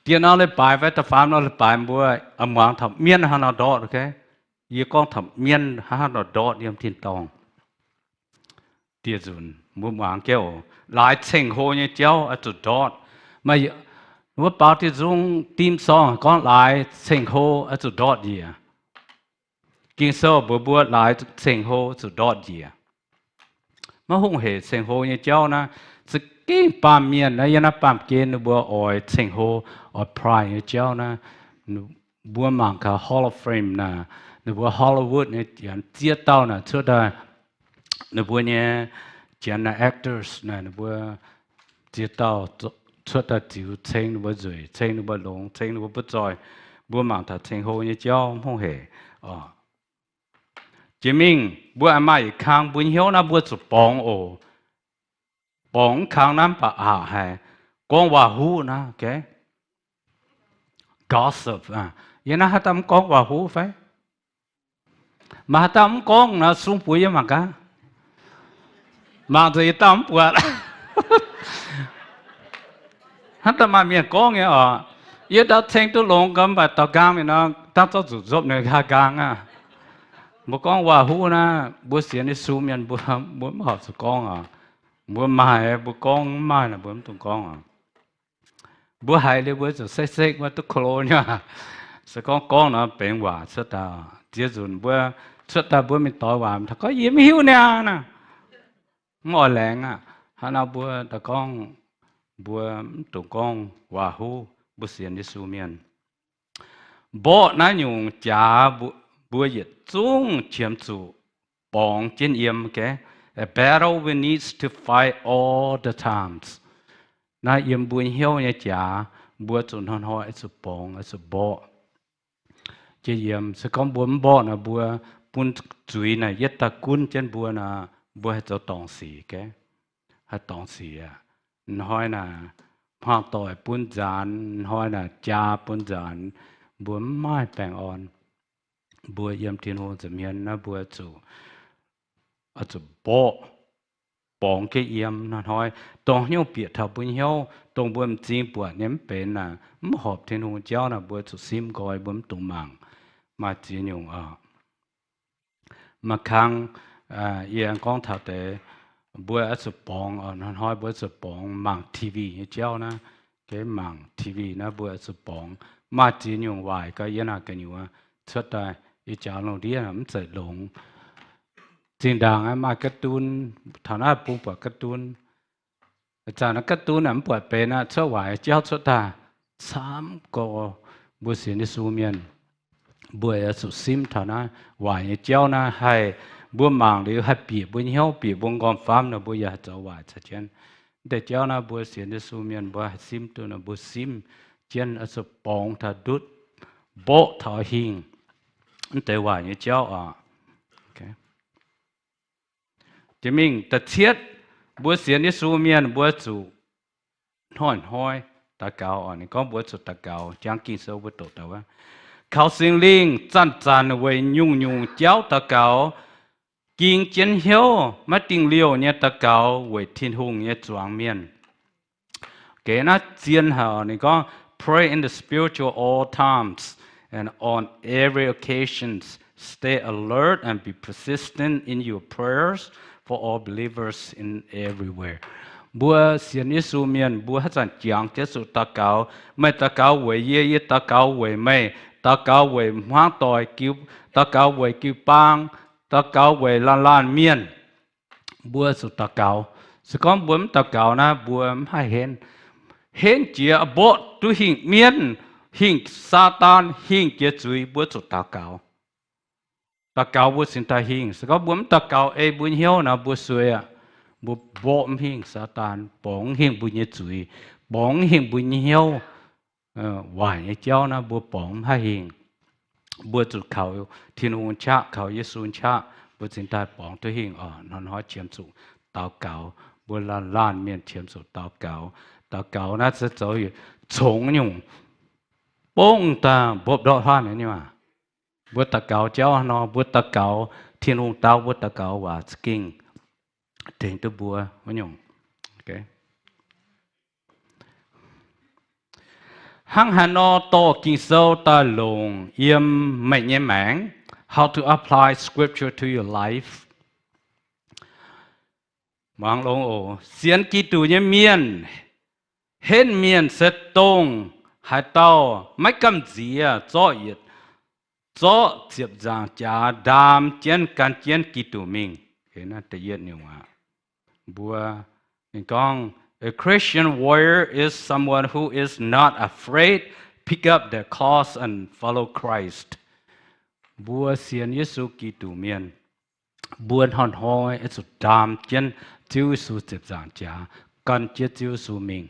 Dieh norm leiz-baaix fai da'faam norm leiz-baaix mbuo muangx taux mienv hnangv nor ndortv, ok? Yie gorngv taux mienv hnangv nor ndortv yiem tin-dorngh. Dieh nzunc mbuo muangx jienv oc, laaix ceng-hlo nyei jauv oix zuqc ndortv. Maaih wuov baaux dieh nzung dim sorng gorngv laaix ceng-hlo oix zuqc ndortv njiec. Ging-Sou mbuox mbuo laaix ceng-hlo zuqc ndortv njiec. Maiv hungh hec ceng-hlo nyei jauv naaiv, za'gengh baamh mienh naaiv yiem naaiv baamh gen ninh mbuo oix ceng-hlo, oix pride nyei jauv naaiv. Mbuo mangc gaax Hall of Fame naaic, ninh mbuo Hollywood nyei janx ziex dauh naaic cuotv daaih, ninh mbuo nyei janx naaic actors naaic, ninh mbuo ziex dauh cuotv daaih ziux ceng ninh mbuo nzueic, ceng ninh mbuo longx, ceng ninh mbuo butv zoih. Mbuo mangc taux ceng-hlo nyei jauv mv hungh hec oc. Jiex mingh mbuo maaih yietc kang mbuo hnyouv naaiv mbuo zuqc borngz oc. Borngz mv kang naaiv mv baac aqc haic, gorngv waac-huv naaiv, ok? Gossip, yie naaiv haaix dauh mv gorngv waac-huv fai? Maaih haaix dauh mv gorngv nor, sung buoz yie mangc gaax. Mangc nzengc yietc dauh mv buatc. Hnangv daaih maaih mienh gorngv nyei oc. Yie ndau ceng duqv longx gau, mv baac daaux nqaang mingh nor, dangh zorqv zuqc nzopv ninh nqaang aqv. Mbuo gorngv waac-huv naaiv, mbuo sienx Yesu mienh mbuo, mbuo mv horpc zuqc gorngv oc. Mbuo maaih, mbuo gorngv mv maaih nor mbuo mv dungx gorngv oc. Mbuo haiz liuz mbuo zuqc sekv-sekv, mbuo duqv ko lo nyei. Se gorngv gorngv nor benx waac cuotv daaih. Ziex nzunc mbuo cuotv daaih mbuo mingh doix waac, taux gorngv yie mv hiuv niaa naaiv, mv oix laengz aqv. Hnangv nor mbuo daaih gorngv, mbuo mv dungx gorngv waac-huv, mbuo sienx Yesu mienh. Mborqv naaiv nyungc jaax mbuo yietc zungv qiemx zuqc borngz jienv yiem, ok? A battle we need to fight all the times. Naaiv yiem mbuo hnyouv nyei jaax, mbuo zuqc hnoi-hnoi oix zuqc borngz, oix zuqc mborqv jienv yiem. Se gorngv mbuo mv mborqv nor, mbuo bun zuiz naaic yietv daaih gunv jienv mbuo nor, mbuo haih zoux dorngc sic, ok? Haih dorngc sic aqv. Hnoi naaic hmuangx doic bun nzaanx, hnoi naaic jaa bun nzaanx, mbuo mv maaih baengh orn. Mbuo yiem Tin-Hungh nza'hmien naaiv mbuo zuqc, zuqc mborqv, borngz jienv yiem hnoi-hnoi. Dongh haaix nyungc bieqc taux mbuo hnyouv, dongh mbuo m'zing buatc nyei mv benx naaic, mv horpc Tin-Hungh jauv naaic, mbuo zuqc simv nqoi, mbuo mv dungx mangc. Maaih ziex nyungc oc. Maaih kang, yie aengx gorngv taux deix, mbuo oix zuqc borngz, hnoi-hnoi mbuo zuqc borngz mangc T V nyei jauv naaiv. Mangc T V naaiv mbuo oix zuqc borngz. Maaih ziex nyungc waaic gau yie naaic gu'nyuoz cuotv daaih, ih jaax lungh ndiev mv zeiz longx. Zinh ndaangc maaih cartoon, taux naaiv bung buatc cartoon. Ih zanc naaiv cartoon mv buatc benx aqv, cuotv waaic nyei jauv cuotv daaih camv gorx. Mbuo sienx Yesu mienh, mbuo oix zuqc simv taux naaiv waaic nyei jauv naaiv haih, mbuo mangc liuz haih bieqc mbuo hnyouv, bieqc mbuo m'nqorngv-famv nor, mbuo yaac haih zoux waaic caux jienv. Mv deix jauv naaiv mbuo sienx Yesu mienh mbuo haih simv duqv nor, mbuo simv jienv oix zuqc borngz taux ndutv, mborqv taux hingh mv deix waaic nyei jauv oc. Jiex mingh da'cietv, mbuo sienx Yesu mienh mbuo zuqc hnoi-hnoi daux gaux oc. Ninh gorngv mbuo zuqc daux gaux, jangx Ging-Sou mbuo doqc daaih wuov. kaux Singx Lingh zanc-zanc weic nyungc-nyungc jauv daux gaux, ging jienv hnyouv maiv dingh liouh nyei daux gaux weic Tin-Hungh nyei zuangx mienh. Geh naaiv zien haic, ninh gorngv, pray in the Spirit at all times and on every occasion, stay alert and be persistent in your prayers for all believers in everywhere. Mbuo sienx Yesu mienh, mbuo haaix zanc jangx jienv zuqc daux gaux. Meih daux gaux weic yie, yie daux gaux weic meih, daux gaux weic hmuangv doic, daux gaux weic jiu-baang, daux gaux weic laanh laanh mienh. Mbuo zuqc daux gaux. Se gorngv mbuo mv daux gaux naaiv, mbuo mv haih henv. Henv jiex mborqv duqv hingh mienv, hingh Saadaan, hingh jiex zuiz, mbuo zuqc daux gaux. Daux gaux mbuo cingx daaih hingh. Se gorngv mbuo mv daux gaux ei mbuo nyei hnyouv nor, mbuo sueih aqv. Mbuo mborqv mv hingh Saadaan, borngz mv hingh mbuo nyei zuiz, borngz mv hingh mbuo nyei hnyouv. Waaic nyei jauv naaiv mbuo borngz mv haih hingh. Mbuo zuqc kaux Tin-Hungh qaqv, kaux Yesu qaqv, mbuo cingx daaih borngz duqv hingh oc. Hnoi-hnoi qiemx zuqc daux gaux. Mbuo laanh laanh mienh qiemx zuqc daux gaux. Daux gaux naaiv se zoux congx nyungc bongv daaih mbopv ndortv hlaanh nyei maah. Mbuo daux gaux jauv nor, mbuo daux gaux, Tin-Hungh dau mbuo daux gaux waac za'gengh tengx duqv mbuo wuov nyungc. Hnangv haaix nor dorh Ging-Sou daaih longc yiem meih nyei maengc? How to apply scripture to your life? Muangx longx oc. Sienx Giduc nyei mienh, henv mienh se dongh haaix dauh maiv gamh nziex zorqv yietc, zorqv ziepc nzaangc jaax ndaam jienv gan jienv Giduc mingh. Da'yietv nyungc aqv. Mbuo, ninh gorngv, a Christian warrior is someone who is not afraid, pick up their cross and follow Christ. Mbuo sienx Yesu Giduc mienh, mbuo hnoi-hnoi oix zuqc ndaam jienv Ziouv Yesu ziepc nzaangc jaax, gan jienv Ziouv Yesu mingh.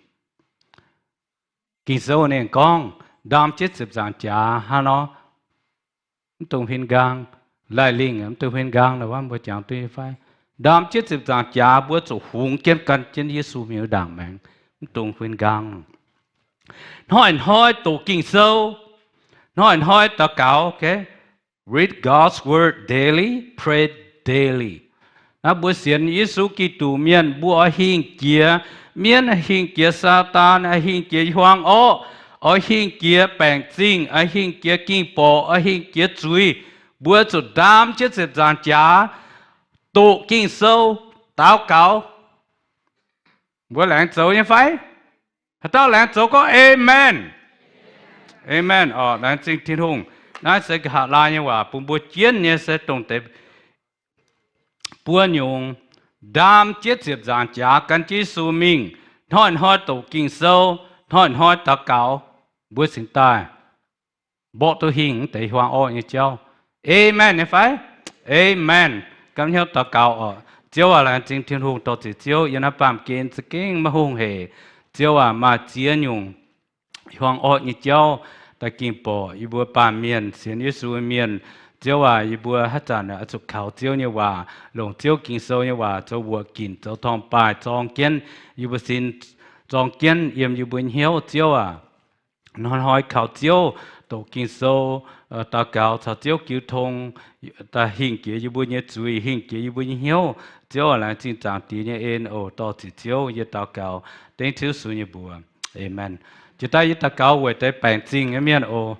Ging-Sou ninh gorngv, ndaam jienv ziepc nzaangc jaax hnangv nor, mv dungx huin nqaang. Laih lingh mv dungx huin nqaang, naaiv mbuo jangx duqv nyei fai? Ndaam jienv ziepc nzaangc jaax, mbuo zuqc hungx jienv gan jienv Yesu mingh wuov ndaangc maengx, mv dungx huin nqaang. Hnoi-hnoi doqc Ging-Sou, hnoi-hnoi daux gaux, okay? Read God's word daily, pray daily. Naaiv mbuo sienx Yesu Giduc mienh, mbuo oix hingh jiex mienv, hingh jiex Saadaan, hingh jiex hiuang orqv, oix hingh jiex baengc zingh, oix hingh jiex ging-borqc, oix hingh jiex zuiz. Mbuo zuqc ndaam jienv ziepc nzaangc jaax, doqc Ging-Sou, daux gaux. Mbuo laengz zoux nyei fai? Haaix dauh laengz zoux gorngv Amen. Amen oc. Laengz zingh Tin-Hungh. Naaiv se nqa'haav laai nyei waac bun mbuo jienv nyei se dongh deix buo nyungc, ndaam jienv ziepc nzaangc jaax gan jienv Yesu mingh, hnoi-hnoi doqc Ging-Sou, hnoi-hnoi daux gaux, mbuo cingx daaih mborqv duqv hingh deix hiuang orqv nyei jauv. Amen nyei fai? Amen. Gamh hnyouv daux gaux oc. Ziouv aac, laengz zingh Tin-Hungh dorh ziec Ziouv yiem naaiv baamh gen za'gengh maiv hungh hec. Ziouv aac, maaih ziex nyungc hiuang orqv nyei jauv daaih ging-borqc yie mbuo baamh mienh, sienx Yesu mienh. Ziouv aac, yie mbuo haaix zanc oix zuqc kaux Ziouv nyei waac, longc Ziouv Ging-Sou nyei waac zoux wuoqc ginc, zoux torngv-baaih zorng jienv yie mbuo sin, zorng jienv yiem yie mbuo hnyouv. Ziouv aac, hnoi-hnoi kaux Ziouv, doqc Ging-Sou, daux gaux caux Ziouv jiu tong, daaih hingh jiex yie mbuo nyei zuiz, hingh jiex yie mbuo nyei hnyouv. Ziouv aac, laengz zingh Zaangc Diex nyei en oc. Dorh ziec Ziouv yie daux gaux dengv Ziouv Yesu nyei mbuox. Amen. Jiex daaih yie daux gaux weic deix baengc zingh nyei mienh oc.